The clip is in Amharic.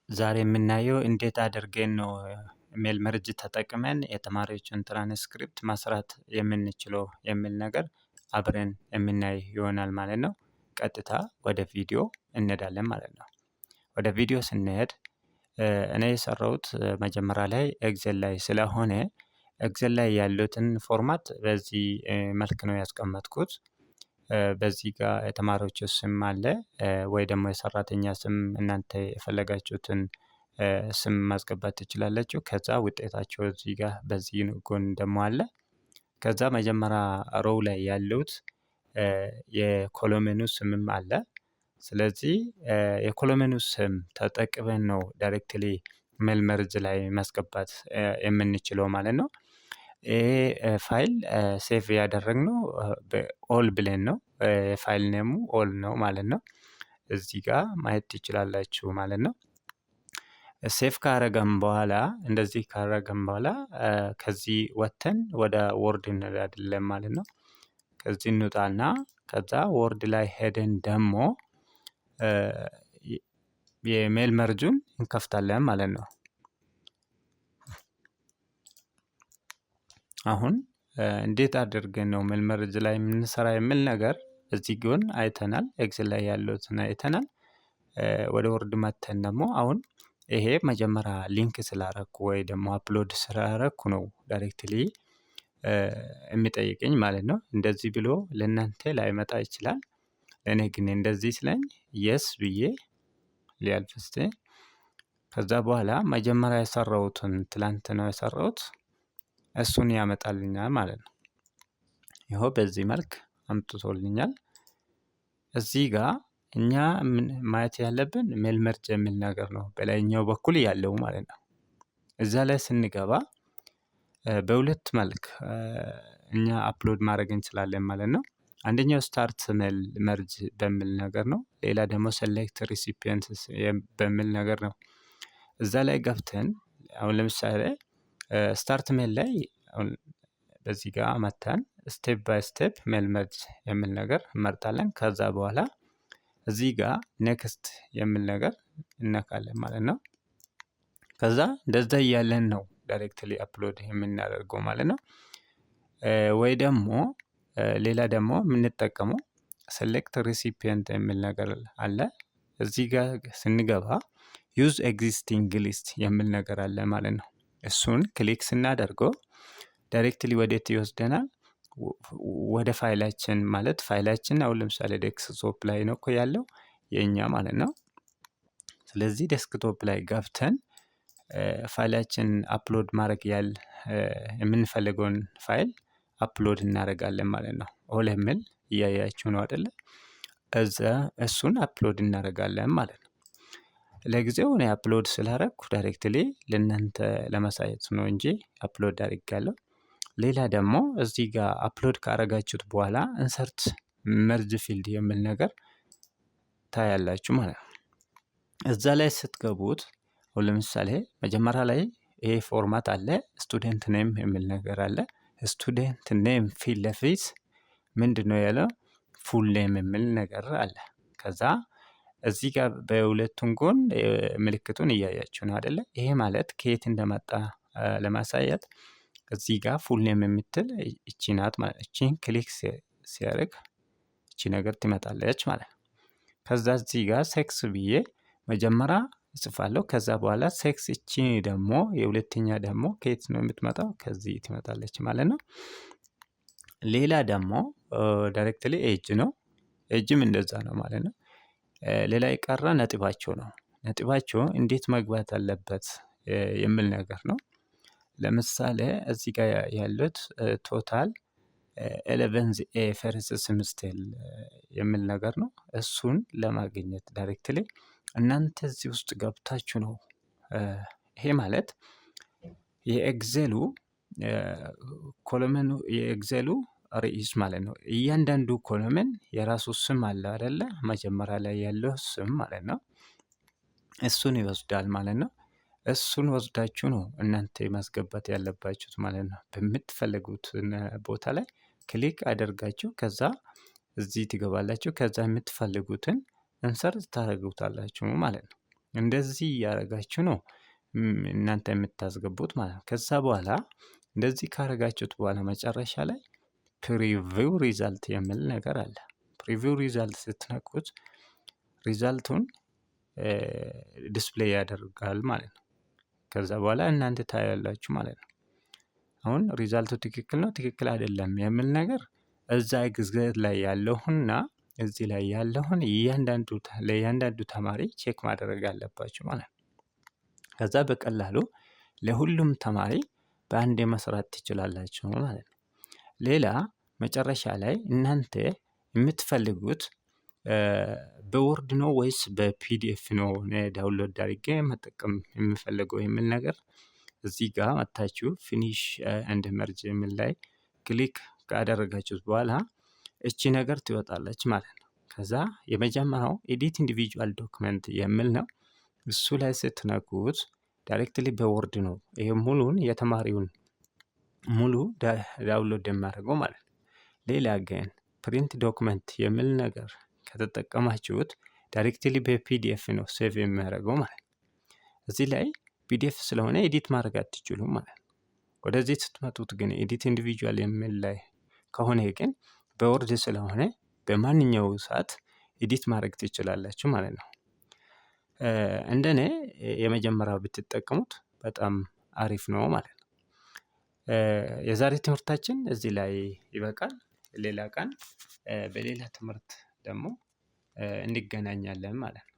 ዛሬ የምናየው እንዴት አድርገን ነው mail merge ተጠቅመን የተማሪዎችን ትራንስክሪፕት መስራት የምንችለው የሚል ነገር አብረን የምናይ ይሆናል ማለት ነው። ቀጥታ ወደ ቪዲዮ እንሄዳለን ማለት ነው። ወደ ቪዲዮ ስንሄድ እኔ የሰራሁት መጀመሪያ ላይ Excel ላይ ስለሆነ Excel ላይ ያሉትን format በዚህ መልክ ነው ያስቀመጥኩት። በዚህ ጋር የተማሪዎች ስም አለ ወይ ደግሞ የሰራተኛ ስም፣ እናንተ የፈለጋችሁትን ስም ማስገባት ትችላላችሁ። ከዛ ውጤታቸው እዚህ ጋር በዚህ ጎን ደግሞ አለ። ከዛ መጀመሪያ row ላይ ያሉት የ column ኑ ስምም አለ። ስለዚህ የ column ኑ ስም ተጠቅመን ነው directly mail merge ላይ ማስገባት የምንችለው ማለት ነው። ይሄ file save ያደረግነው all ብለን ነው። File name ኡ all ነው ማለት ነው። እዚህ ጋር ማየት ትችላላችሁ ማለት ነው። Save ካረገም በኋላ፣ እንደዚህ ካረገም በኋላ ከዚህ ወጥተን ወደ Word እንሄዳለን ማለት ነው። ከዚህ እንውጣና ከዛ Word ላይ ሄደን ደግሞ የ mail merge ኡን እንከፍታለን ማለት ነው። አሁን እንዴት አድርገን ነው mail merge ላይ የምንሰራ የሚል ነገር እዚህ ጎን አይተናል። Excel ላይ ያሉትን አይተናል። ወደ Word መተን ደግሞ አሁን ይሄ መጀመሪያ link ስላረኩ ወይ ደግሞ upload ስላረኩ ነው directly የሚጠይቀኝ ማለት ነው። እንደዚህ ብሎ ለእናንተ ላይመጣ ይችላል። ለእኔ ግን እንደዚህ ስለኝ yes ብዬ ሊያልፍ እስቲ። ከዛ በኋላ መጀመሪያ የሰራሁትን፣ ትላንት ነው የሰራሁት፣ እሱን ያመጣልኛል ማለት ነው። ይኸው በዚህ መልክ አምጥቶልኛል። እዚህ ጋር እኛ ማየት ያለብን mail merge የሚል ነገር ነው፣ በላይኛው በኩል ያለው ማለት ነው። እዛ ላይ ስንገባ በሁለት መልክ እኛ upload ማድረግ እንችላለን ማለት ነው። አንደኛው start mail merge በሚል ነገር ነው። ሌላ ደግሞ select recipients በሚል ነገር ነው። እዛ ላይ ገብተን አሁን ለምሳሌ start mail ላይ አሁን በዚህ ጋር መተን step by step mail merge የሚል ነገር እንመርጣለን። ከዛ በኋላ እዚህ ጋር next የሚል ነገር እነካለን ማለት ነው። ከዛ እንደዛ እያለን ነው directly upload የምናደርገው ማለት ነው። ወይ ደግሞ ሌላ ደግሞ የምንጠቀመው select recipient የሚል ነገር አለ። እዚህ ጋር ስንገባ use existing list የሚል ነገር አለ ማለት ነው። እሱን click ስናደርገው directly ወዴት ይወስደናል? ወደ ፋይላችን፣ ማለት ፋይላችን አሁን ለምሳሌ desktop ላይ ነው እኮ ያለው የእኛ ማለት ነው። ስለዚህ desktop ላይ ገብተን file ኣችን upload ማድረግ ያል የምንፈልገውን file upload እናደርጋለን ማለት ነው። All የሚል እያያችሁ ነው አይደለ? እዛ እሱን upload እናደርጋለን ማለት ነው። ለጊዜው እኔ upload ስላደረኩ directly ለእናንተ ለማሳየት ነው እንጂ upload አድርጌያለሁ። ሌላ ደግሞ እዚህ ጋር upload ካደረጋችሁት በኋላ insert merge field የሚል ነገር ታያላችሁ ማለት ነው። እዛ ላይ ስትገቡት አሁን ለምሳሌ መጀመሪያ ላይ ይሄ format አለ፣ student name የሚል ነገር አለ። Student name ፊት ለፊት ምንድን ነው ያለው? Full name የሚል ነገር አለ። ከዛ እዚህ ጋር በሁለቱም ጎን ምልክቱን እያያችሁ ነው አይደለ? ይሄ ማለት ከየት እንደመጣ ለማሳየት እዚህ ጋር full name የምትል እቺ ናት ማለት። እቺን click ሲያደርግ እቺ ነገር ትመጣለች ማለት ነው። ከዛ እዚህ ጋር sex ብዬ መጀመሪያ እጽፋለሁ። ከዛ በኋላ sex እቺ ደግሞ የሁለተኛ ደግሞ ከየት ነው የምትመጣው? ከዚህ ትመጣለች ማለት ነው። ሌላ ደግሞ directly age ነው። ኤጅም እንደዛ ነው ማለት ነው። ሌላ የቀረ ነጥባቸው ነው። ነጥባቸው እንዴት መግባት አለበት የሚል ነገር ነው። ለምሳሌ እዚህ ጋር ያሉት total 11 A first semester የሚል ነገር ነው። እሱን ለማግኘት directly እናንተ እዚህ ውስጥ ገብታችሁ ነው። ይሄ ማለት የኤግዜሉ ኮሎመኑ፣ የኤግዜሉ ርዕስ ማለት ነው። እያንዳንዱ column የራሱ ስም አለ አይደለ? መጀመሪያ ላይ ያለው ስም ማለት ነው። እሱን ይወስዳል ማለት ነው። እሱን ወስዳችሁ ነው እናንተ ማስገባት ያለባችሁት ማለት ነው። በምትፈልጉት ቦታ ላይ click አድርጋችሁ ከዛ እዚህ ትገባላችሁ። ከዛ የምትፈልጉትን insert ታደርጉታላችሁ ማለት ነው። እንደዚህ እያደረጋችሁ ነው እናንተ የምታስገቡት ማለት ነው። ከዛ በኋላ እንደዚህ ካደረጋችሁት በኋላ መጨረሻ ላይ preview result የሚል ነገር አለ። Preview result ስትነኩት result ኡን display ያደርጋል ማለት ነው። ከዛ በኋላ እናንተ ታያላችሁ ማለት ነው። አሁን result ኡ ትክክል ነው፣ ትክክል አይደለም የሚል ነገር እዛ Excel ላይ ያለውና እዚህ ላይ ያለውን እያንዳንዱ ለእያንዳንዱ ተማሪ check ማድረግ አለባችሁ ማለት ነው። ከዛ በቀላሉ ለሁሉም ተማሪ በአንዴ መስራት ትችላላችሁ ማለት ነው። ሌላ መጨረሻ ላይ እናንተ የምትፈልጉት በ Word ነው ወይስ በ PDF ነው download አድርጌ መጠቀም የምፈልገው የሚል ነገር እዚህ ጋር መታችሁ finish and merge የሚል ላይ click ካደረጋችሁት በኋላ እቺ ነገር ትወጣለች ማለት ነው። ከዛ የመጀመሪያው edit individual document የሚል ነው። እሱ ላይ ስትነኩት directly በ Word ነው ይሄ ሙሉን የተማሪውን ሙሉ download የሚያደርገው ማለት ነው። ሌላ ግን print document የሚል ነገር ከተጠቀማችሁት directly በ PDF ነው save የሚያደርገው ማለት ነው። እዚህ ላይ PDF ስለሆነ edit ማድረግ አትችሉም ማለት ነው። ወደዚህ ስትመጡት ግን edit individual የሚል ላይ ከሆነ ግን በ Word ስለሆነ በማንኛው ሰዓት edit ማድረግ ትችላላችሁ ማለት ነው። እንደኔ የመጀመሪያው ብትጠቀሙት በጣም አሪፍ ነው ማለት ነው። የዛሬ ትምህርታችን እዚህ ላይ ይበቃል። ሌላ ቀን በሌላ ትምህርት ደግሞ እንገናኛለን ማለት ነው።